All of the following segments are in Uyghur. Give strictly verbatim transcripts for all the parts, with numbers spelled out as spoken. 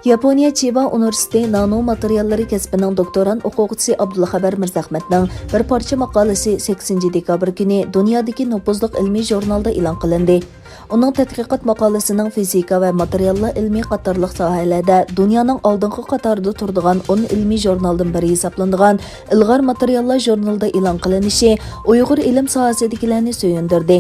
ياپونىيە چىبا ئۇنىۋېرسىتېتى نانو ماتېرىياللىرى كەسپىنىڭ دوكتورانت ئوقۇغۇچىسى ئابدۇلخەۋەر مىرزەخمەتنىڭ بىر پارچە ماقالىسى سەككىزىنچى دېكابىر كۈنى دۇنيادىكى نوپۇزلۇق ئىلمىي ژۇرنالدا ئېلان قىلىندى. ئۇنىڭ تەتقىقات ماقالىسىنىڭ فىزىكا ۋە ماتېرىياللار ئىلمى قاتارلىق ساھەلەردە دۇنيانىڭ ئالدىنقى قاتاردا تۇرىدىغان ئون ئىلمىي ژۇرنالدىن بىرى ھېسابلىنىدىغان ئىلغار ماتېرىياللار ژۇرنىلىدا ئېلان قىلىنىشى ئۇيغۇر ئىلىم ساھەسىدىكىلەرنى سۆيۈندۈردى.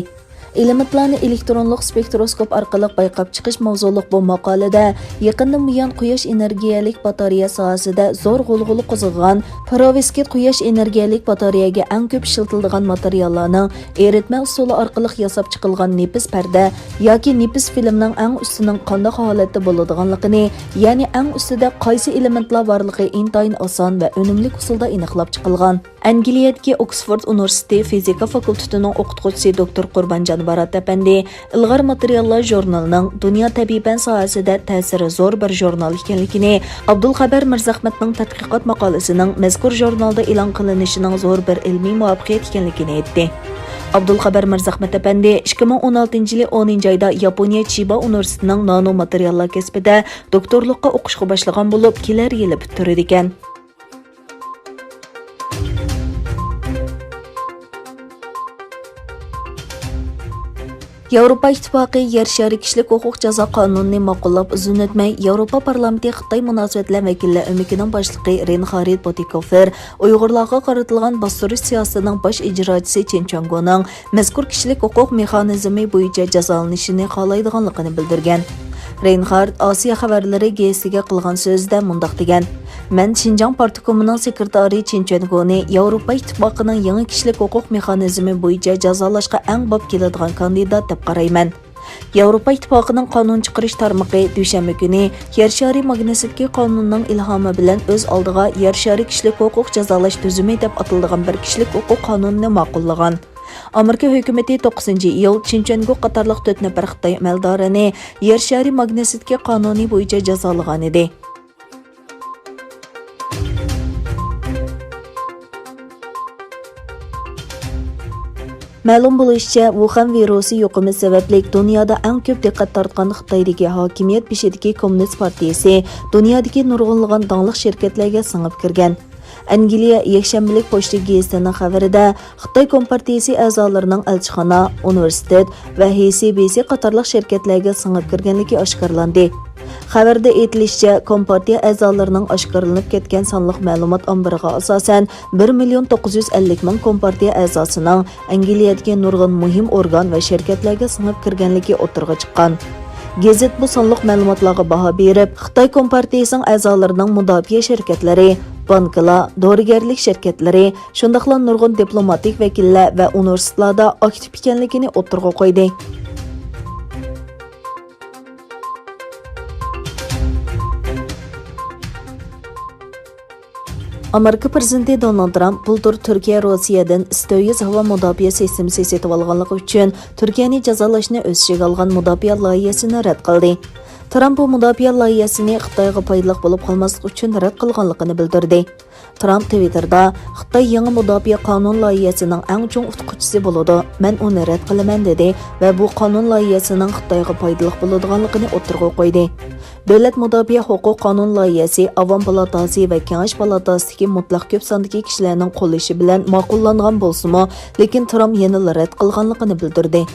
ئېلېمېنتلارنى ئېلېكترونلۇق سپېكتروسكوپ ئارقىلىق بايقاپ چىقىش ماۋزۇلۇق بۇ ماقالىدە يېقىندىن بۇيان قۇياش ئېنېرگىيەلىك باتارېيە ساھەسىدە زور غۇلغۇلا قوزغىغان پېروۋسكىت قۇياش ئېنېرگىيەلىك باتارېيەگە ئەڭ كۆپ ئىشلىتىلىدىغان ماتېرىياللارنىڭ ئېرىتمە ئۇسۇلى ئارقىلىق ياساپ چىقىلغان نېپىز پەردە ياكى نېپىز فىلىمنىڭ ئەڭ ئۈستىنىڭ قانداق ھالەتتە بولىدىغانلىقىنى، يەنى ئەڭ ئۈستىدە قايسى ئېلېمېنتلار بارلىقى ئىنتايىن ئاسان ۋە ئۈنۈملۈك ئۇسۇلدا ئېنىقلاپ چىقىلغان. ئەنگلىيەدىكى ئوكسفورد ئۇنىۋېرسىتېتى فىزىكا فاكۇلتېتىنىڭ ئوقۇتقۇچىسى دوكتور قۇربانجان بارات ئەپەندى ئىلغار ماتېرىياللار ژۇرنىلىنىڭ دۇنيا تەبىئىي پەن ساھەسىدە تەسىرى زور بىر ژۇرنال ئىكەنلىكىنى، ئابدۇلخەبەر مىرزەخمەتنىڭ تەتقىقات ماقالىسىنىڭ مەزكۇر ژۇرنالدا ئېلان قىلىنىشىنىڭ زور بىر ئىلمىي مۇۋەپپەقىيەت ئىكەنلىكىنى ئېيتتى. ئابدۇلخەبەر مىرزەخمەت ئەپەندى ئىككى مىڭ ئون ئالتىنچى يىلى ئونىنچى ئايدا ياپونىيە چىبا ئۇنىۋېرسىتېتىنىڭ نانو ماتېرىياللار كەسپىدە دوكتورلۇققا ئوقۇشقا باشلىغان بولۇپ، كېلەر يىلى پۈتتۈرىدىكەن. ياۋروپا ئىتتىپاقى يەر شارى كىشىلىك ھوقۇق جازا قانۇنىنى ماقۇللاپ ئۇزۇن ئۆتمەي، ياۋروپا پارلامېنتى خىتاي مۇناسىۋەتلەر ۋەكىللەر ئۆمىكىنىڭ باشلىقى رىنخارد بۇتىكوفېر ئۇيغۇرلارغا قارىتىلغان باستۇرۇش سىياسىتىنىڭ باش ئىجراچىسى چېن چۈەنگونىڭ مەزكۇر كىشىلىك ھوقۇق مېخانىزمى بويىچە جازالىنىشىنى خالايدىغانلىقىنى بىلدۈرگەن. رېينخارد ئاسىيا خەۋەرلىرى گېزىتىگە قىلغان سۆزىدە مۇنداق دېگەن: مەن شىنجاڭ پارتكومىنىڭ سېكرېتارى چېن چۈەنگونى ياۋروپا ئىتتىپاقىنىڭ يېڭى كىشىلىك ھوقۇق مېخانىزمى بويىچە جازالاشقا ئەڭ باب كېلىدىغان كاندىدات دەپ قارايمەن. ياۋروپا ئىتتىپاقىنىڭ قانۇن چىقىرىش تارمىقى دۈشەنبە كۈنى يەر شارى ماگنىتسكىي قانۇنىنىڭ ئىلھامى بىلەن ئۆز ئالدىغا يەر شارى كىشىلىك ھوقۇق جازالاش تۈزۈمى دەپ ئاتىلىدىغان بىر كىشىلىك ھوقۇق قانۇنىنى ماقۇللىغان. ئامېرىكا ھۆكۈمىتى توققۇزىنچى ئىيۇل چېن چۈەنگو قاتارلىق تۆت نەپەر خىتاي ئەمەلدارىنى يەر شارى ماگنىتسكىي قانۇنى بويىچە جازالىغانىدى. مەلۇم بولۇشىچە، ۋۇخەن ۋىرۇسى يۇقۇمى سەۋەبلىك دۇنيادا ئەڭ كۆپ دىققەت تارتقان خىتايدىكى ھاكىمىيەت بېشىدىكى كوممۇنىست پارتىيىسى دۇنيادىكى نۇرغۇنلىغان داڭلىق شىركەتلەرگە سىڭىپ كىرگەن. ئەنگلىيە يەكشەنبىلىك پوچتا گېزىتىنىڭ خەۋىرىدە، خىتاي كومپارتىيىسى ئەزالىرىنىڭ ئەلچىخانا، ئۇنىۋېرسىتېت ۋە ھېي سى بى سى قاتارلىق شىركەتلەرگە سىڭىپ كىرگەنلىكى ئاشكارىلاندى. خەۋەردە ئېيتىلىشىچە، كومپارتىيە ئەزالىرىنىڭ ئاشكارىلىنىپ كەتكەن سانلىق مەلۇمات ئامبىرىغا ئاساسەن، بىر مىليون توققۇز يۈز ئەللىك مىڭ كومپارتىيە ئەزاسىنىڭ ئەنگلىيەدىكى نۇرغۇن مۇھىم ئورگان ۋە شىركەتلەرگە سىڭىپ كىرگەنلىكى ئوتتۇرىغا چىققان. گېزىت بۇ سانلىق مەلۇماتلارغا باھا بېرىپ، خىتاي كومپارتىيىسىنىڭ ئەزالىرىنىڭ مۇداپىئە شىركەتلىرى، بانكىلار، دورىگەرلىك شىركەتلىرى، شۇنداقلا نۇرغۇن دىپلوماتىك ۋەكىللەر ۋە ئۇنىۋېرسىتېتلاردا ئاكتىپ ئىكەنلىكىنى ئوتتۇرىغا قويدى. ئامېرىكا پىرېزىدېنتى دونالد ترامپ بۇلتۇر تۈركىيە روسىيەدىن ئىس تۆت يۈز ھاۋا مۇداپىئە سىستېمىسى سېتىۋالغانلىقى ئۈچۈن تۈركىيەنى جازالاشنى ئۆز ئىچىگە ئالغان مۇداپىئە لايىھەسىنى رەت قىلدى. ترامپ بۇ مۇداپىئە لايىھەسىنى خىتايغا پايدىلىق بولۇپ قالماسلىق ئۈچۈن رەت قىلغانلىقىنى بىلدۈردى. ترامپ تىۋىتتېردا، «خىتاي يېڭى مۇداپىئە قانۇن لايىھەسىنىڭ ئەڭ چوڭ ئۇتقۇچىسى بولىدۇ، مەن ئۇنى رەت قىلىمەن» دېدى ۋە بۇ قانۇن لايىھەسىنىڭ خىتايغا پايدىلىق بولىدىغانلىقىنى ئوتتۇرىغا قويدى. دۆلەت مۇداپىئە ھوقۇق قانۇن لايىھەسى ئاۋام پالاتاسى ۋە كېڭەش پالاتاسىدىكى مۇتلەق كۆپ ساندىكى كىشىلەرنىڭ قوللىشى بىلەن ماقۇللانغان بولسىمۇ، لېكىن ترامپ يەنىلا رەت قىلغانلىقىنى بىلدۈردى.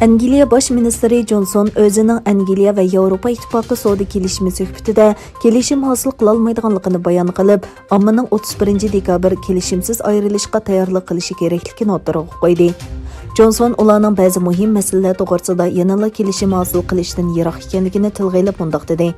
ئەنگلىيە باش مىنىستىرى جونسون ئۆزىنىڭ ئەنگلىيە ۋە ياۋروپا ئىتتىپاقى سودا كېلىشىمى سۆھبىتىدە كېلىشىم ھاسىل قىلالمايدىغانلىقىنى بايان قىلىپ، ئاممىنىڭ ئوتتۇز بىرىنچى دېكابىر كېلىشىمسىز ئايرىلىشقا تەييارلىق قىلىشى كېرەكلىكىنى ئوتتۇرىغا قويدى. جونسون ئۇلارنىڭ بەزى مۇھىم مەسىلىلەر توغرىسىدا يەنىلا كېلىشىم ھاسىل قىلىشتىن يىراق ئىكەنلىكىنى تىلغا ئېلىپ مۇنداق دېدى: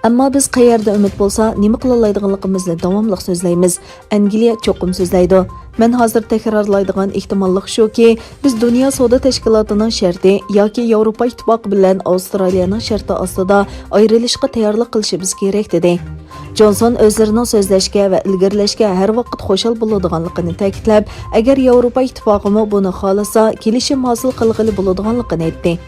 «ئەمما بىز قەيەردە ئۈمىد بولسا، نېمە قىلالايدىغانلىقىمىزنى داۋاملىق سۆزلەيمىز. ئەنگلىيە چوقۇم سۆزلەيدۇ. مەن ھازىر تەكرارلايدىغان ئېھتىماللىق شۇكى، بىز دۇنيا سودا تەشكىلاتىنىڭ شەرتى ياكى ياۋروپا ئىتتىپاقى بىلەن ئاۋسترالىيەنىڭ شەرتى ئاستىدا ئايرىلىشقا تەييارلىق قىلىشىمىز كېرەك» دېدى. جونسون ئۆزلىرىنىڭ سۆزلەشكە ۋە ئىلگىرىلەشكە ھەر ۋاقىت خۇشال بولىدىغانلىقىنى تەكىتلەپ، ئەگەر ياۋروپا ئىتتىپاقىمۇ بۇنى خالىسا، كېلىشىم ھاسىل قىلغىلى بولىدىغانلىقىنى ئېيتتى.